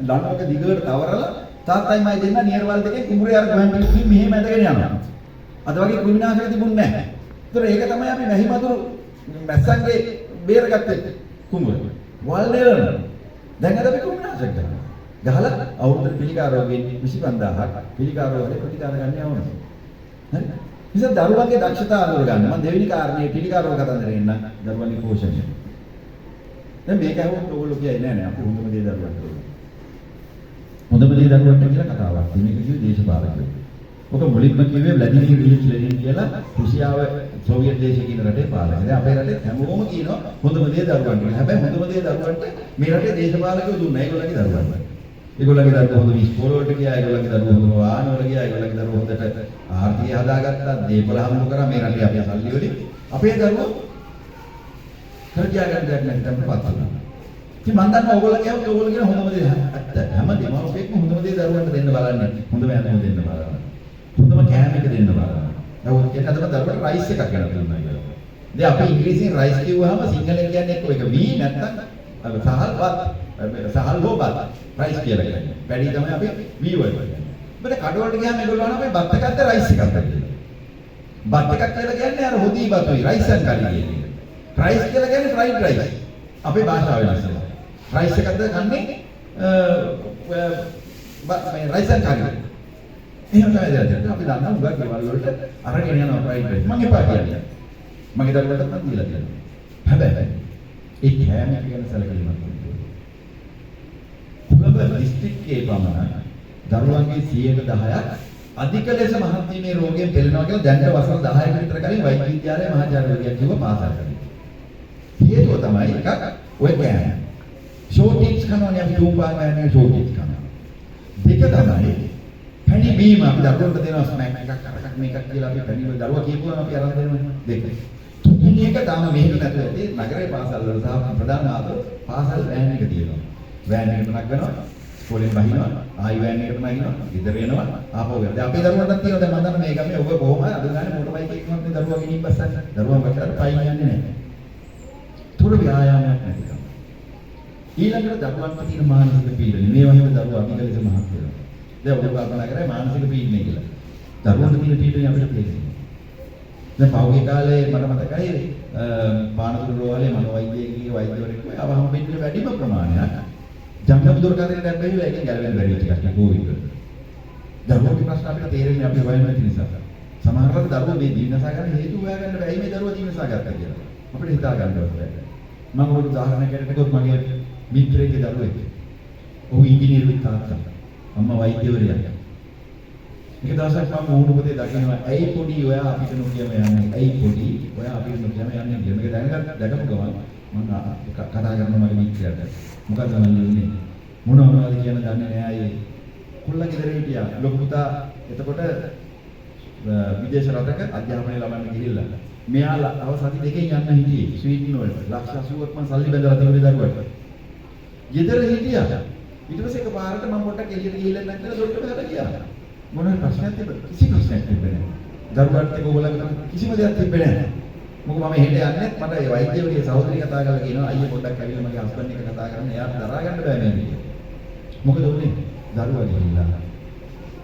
ලණුවක දිගට තවරලා තාත්තයි මයි දෙන්න නියරවල් දෙකේ කුඹුරේ අර ගොයන් ටික මෙහෙම ඇදගෙන යනවා. අද වගේ කෘමිනාශක තිබුණේ නැහැ. ඒතර ඒක තමයි අපි මැහි මදුරු මැස්සන්ගේ බේරගත්තේ කුඹුර. වල් නෙලන. දැන් අද අපි කෘමිනාශක ගන්නවා. ගහලා අවුරුද්දට පිළිකා රෝගයෙන් 25,000ක් පිළිකා රෝගවල ප්‍රතිකාර ගන්න යවනවා. හරි? නිසා දරුවන්ගේ දක්ෂතා අඳුර ගන්න. මම දෙවෙනි කාරණේ පිළිකා රෝග කතන්දරේ එන්න දරුවන්ගේ පෝෂණය. දැන් මේක ඇහුවොත් ඔයගොල්ලෝ කියයි නෑ නෑ අපි හොඳම දේ දරුවන්ට දෙන්න. හොඳම දේ දරුවන්ට කියලා කතාවක් තියෙන එක කිව්වේ දේශපාලකයෝ. ඔක මුලින්ම කිව්වේ ව්ලාදිමිර් ඉලිච් ලෙනින් කියලා රුසියාව සෝවියට් දේශය කියන රටේ පාලකයා. දැන් අපේ රටේ හැමෝම කියනවා හොඳම දේ දරුවන්ට කියලා. හැබැයි හොඳම දේ දරුවන්ට මේ රටේ දේශපාලකයෝ දුන්නා. ඒගොල්ලන්ගේ දරුවන්ට. ඒගොල්ලන්ගේ දරුවෝ හොඳම ඉස්කෝල වලට ගියා, ඒගොල්ලන්ගේ දරුවෝ හොඳම වාහන වල ගියා, ඒගොල්ලන්ගේ දරුවෝ හොඳට ආර්ථිකය හදාගත්තා, දේපල හම්බ කරා මේ රටේ අපේ සල්ලි වලින්. අපේ දරුවෝ කර කියා ගන්න දෙයක් නැති තැනට පත් වුණා. ඉතින් මං දන්නවා ඕගොල්ලෝ කියවුවොත් ඕගොල්ලෝ කියන හොඳම දේ ඇත්ත. හැම දෙමව්පියෙක්ම හොඳම දේ දරුවන්ට දෙන්න බලන්නේ. හොඳම ඇඳුම දෙන්න බලන්නේ. හොඳම කෑම එක දෙන්න බලන්නේ. දැන් ඔය කියන්නේ අදම දරුවට රයිස් එකක් ගෙනත් දුන්නා කියලා. දැන් අපි ඉංග්‍රීසියෙන් රයිස් කිව්වහම සිංහලෙන් කියන්නේ එක්ක එක වී නැත්තම් සහල් බත් සහල් හෝ බත් රයිස් කියලා කියන්නේ. පැඩි තමයි අපි වී වලට කියන්නේ. මොකද කඩවලට ගියාම ඒගොල්ලෝ අහනවා මේ බත් එකක්ද රයිස් එකක්ද කියලා. බත් එකක් කියලා කියන්නේ අර හොදි බතුයි රයිස් ඇන්ඩ් කරි කියන එක. රයිස් කියලා කියන්නේ ෆ්‍රයිඩ් රයිස්. අපේ භාෂාව වෙනස් වෙනවා. රයිස් එකක්ද කන්නේ මේ රයිස් ඇන්ඩ් කරි. එහෙම තමයි දෙන්නේ. අපි දන්නවා හුඟක් ගෙවල් වලට අරගෙන යනවා ෆ්‍රයිඩ් රයිස්. මං එපා කියන්නේ. මගේ දරුවටත් මං දීලා තියෙනවා. හැබැයි ඒ කෑම එක ගැන සැලකිලිමත් වෙන්න ඕනේ. කොළඹ දිස්ත්‍රික්කයේ පමණ දරුවන්ගේ 10%ක් අධික ලෙස මහත් වීමේ රෝගයෙන් පෙළෙනවා කියලා දැනට වසර 10කට විතර කලින් වෛද්‍ය විද්‍යාලයේ මහාචාර්යවරියක් කිව්ව පාසලකදී. හේතුව තමයි එකක් ඔය කෑම. ෂෝට් කනවනේ අපි චූපාන් යන්නේ ෂෝට් කනවා. දෙක තමයි පැණි බීම අපි දරුවන්ට දෙනවා ස්නැක් එකක් අරකක් මේකක් කියලා අපි පැණි වල දරුවා කියපුවම අපි අරන් දෙනවනේ. දෙක. තුන්වෙනි එක තාම මෙහෙට නැතුව ඇති නගරේ පාසල් වල සහ ප්‍රධාන ආතෝ පාසල් වෑන් එක තියෙනවා. වෑන් එකට නගනවා, ඉස්කෝලෙන් බහිනවා, ආයි වෑන් එකට නගිනවා, ගෙදර එනවා, ආපහු එනවා. දැන් අපේ දරුවන්ටත් තියෙනවා. දැන් මම දන්න මේ ගමේ ඔබ කොහොම අද ගානේ මෝටර් බයික් එකකින්වත් මේ දරුවා ගෙනින් බස්සන්නේ. දරුවා මොකක්ද පයින් යන්නේ නැහැ. තුර ව්‍යායාමයක් නැතිකම. ඊළඟට දරුවන්ට තියෙන මානසික පීඩනය. මේ වගේම දරුවා අධික ලෙස මහත් වෙනවා. දැන් ඔබ කල්පනා කරා මානසික පීඩනය කියලා. දරුවන්ට තියෙන පීඩනය අපිට තේරෙන්නේ. දැන් පහුගිය කාලේ මට මතකයි පානදුර රෝහලේ මනෝවෛද්‍යයෙක්ගේ වෛද්‍යවරයෙක් ආවහම වෙන්නේ වැඩිම ප්‍රමාණයක් ජංගම දුරකථනයට ඇබ්බැහි ඒකෙන් ගැලවෙන්න බැරි වෙච්ච කට්ටිය කෝවිඩ් වලට. දරුවන්ගේ ප්‍රශ්න අපිට තේරෙන්නේ අපි හොයන්නේ නැති නිසා. සමහරවිට දරුවෝ මේ දිනසා ගන්න හේතු හොයාගන්න බැහැ මේ දරුවා දිනසා ගත්තා කියලා. අපිට හිතා ගන්නවත් බැහැ. මම ඔබට උදාහරණයක් කිව්වොත් මගේ මිත්‍රයෙක්ගේ දරුවෙක්. ඔහු ඉංජිනේරුවෙක් තාත්තා. අම්මා වෛද්‍යවරියක්. එක දවසක් මම මොහොන පොතේ දකිනවා ඇයි පොඩි ඔයා අපිට නොකියම යන්නේ? ඇයි පොඩි ඔයා අපිට නොකියම යන්නේ කියලා. මේක දැනගත් දැකපු ගමන් මම කතා කරනවා මගේ මිත්‍රයාට. මොකද්ද මල්ලි උනේ? මොන මොනවද කියන දන්නේ නෑ අයියේ. කොල්ලා ගෙදර හිටියා. ලොකු පුතා එතකොට විදේශ රටක අධ්‍යාපනය ලබන්න ගිහිල්ලා. මෙයා තව සති දෙකෙන් යන්න හිටියේ ස්වීඩන් වලට. ලක්ෂ 80ක් මං සල්ලි බැඳලා තිබුණේ දරුවට. ගෙදර හිටියා. ඊට පස්සේ එකපාරට මම පොඩ්ඩක් එළියට ගිහිල්ලා එන්නම් කියලා දොරට බහලා ගියා. මොන හරි ප්‍රශ්නයක් තිබ්බද? කිසි ප්‍රශ්නයක් තිබ්බේ නෑ. දරුවන්ට එක්ක ඔයගොල්ලන්ට කිසිම දෙයක් තිබ්බේ නෑ. මොකද මම එහෙට යන්නෙත් මට ඒ වෛද්‍යවරිය සහෝදරිය කතා කරලා කියනවා අයියේ පොඩ්ඩක් ඇවිල්ලා මගේ හස්බන්ඩ් එක කතා කරන්න එයාට දරා ගන්න බෑ මේ විදියට. මොකද උනේ? දරුවා ගිහිල්ලා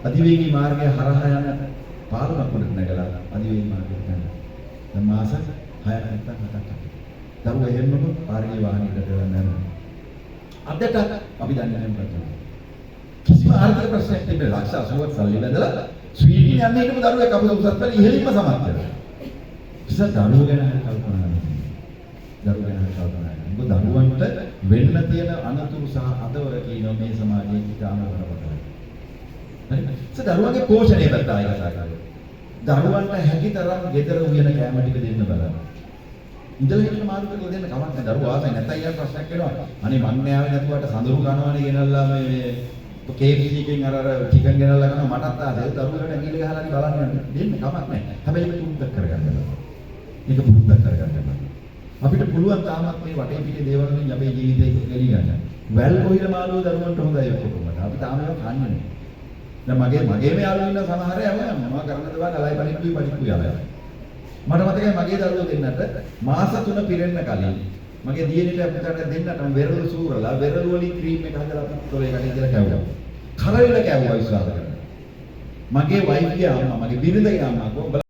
අධිවේගී මාර්ගය හරහා යන පාලමක් උඩට නැගලා අධිවේගී මාර්ගයට යනවා. දැන් මාස 6ක් නැත්තම් 7ක්. දරුවා එහෙම්මම පාරේ වාහනයකට වෙලා මැරුණා. අදට අපි දන්නේ නැහැ මොකක්ද. කිසිම ආර්ථික ප්‍රශ්නයක් තිබෙන්නේ ලක්ෂ 80ක් සල්ලි බැඳලා ස්වීඩන් යන්න හිටපු දරුවෙක් අපි උසස් පෙළ ඉහළින්ම සමත් වෙනවා. ඉතින් දරුවෝ ගැන හරි කල්පනා කරන්න. දරුවෝ ගැන හරි කල්පනා කරන්න. මොකද දරුවන්ට වෙන්න තියෙන අනතුරු සහ අදවර කියනවා මේ සමාජයේ ඉතාම බරපතලයි. හරි? ඒ දරුවන්ගේ පෝෂණය පැත්ත ආයෙ කතා කරමු. දරුවන්ට හැකි තරම් ගෙදර උයන කෑම ටික දෙන්න බලන්න. ඉඳලා හිටලා මාරු කරලා දෙන්න කමක් නැහැ. දරුවෝ ආසයි නැත්නම් ඊළඟ ප්‍රශ්නයක් වෙනවා. අනේ මං නෑවේ නැතුවට සඳරු කනවනේ ගෙනල්ලා මේ KFC එකෙන් අර අර චිකන් ගෙනල්ලා කනවා මටත් ආසයි. දරුවෝ වලට ඇඟිලි ගහලා බලන්න දෙන්න කමක් නැහැ. හැබැයි ඒක පුරුද්දක් කරගන්න බෑ. ඒක පුරුද්දක් කරගන්න බෑ. අපිට පුළුවන් තාමත් මේ වටේ පිටේ දේවල් වලින් අපේ ජීවිතේ ගෙලි ගන්න. වැල් කොහිල මාළුව දරුවන්ට හොඳයි ඔක්කොම. අපි තාම ඒවා කන්නේ නැහැ. දැන් මගේම යාළුවෝ ඉන්න සමහර අය මොනවා කරන්නද බං අලයි පරිප්පුයි පරිප්පුයි අලයි. මට මතකයි මගේ දරුවෝ දෙන්නට මාස 3 පිරෙන්න කලින් මගේ දියණියට පුතාට දෙන්නටම වෙරළු සූරලා වෙරළු වලින් ක්‍රීම් එක හදලා අපි තොලේ කඩේ කියලා කැවුවා. කරවිල කැවුවා විශ්වාස කරන්න. මගේ වයිෆ්ගේ අම්මා, මගේ බිරිඳගේ අම්මා කිව්වා.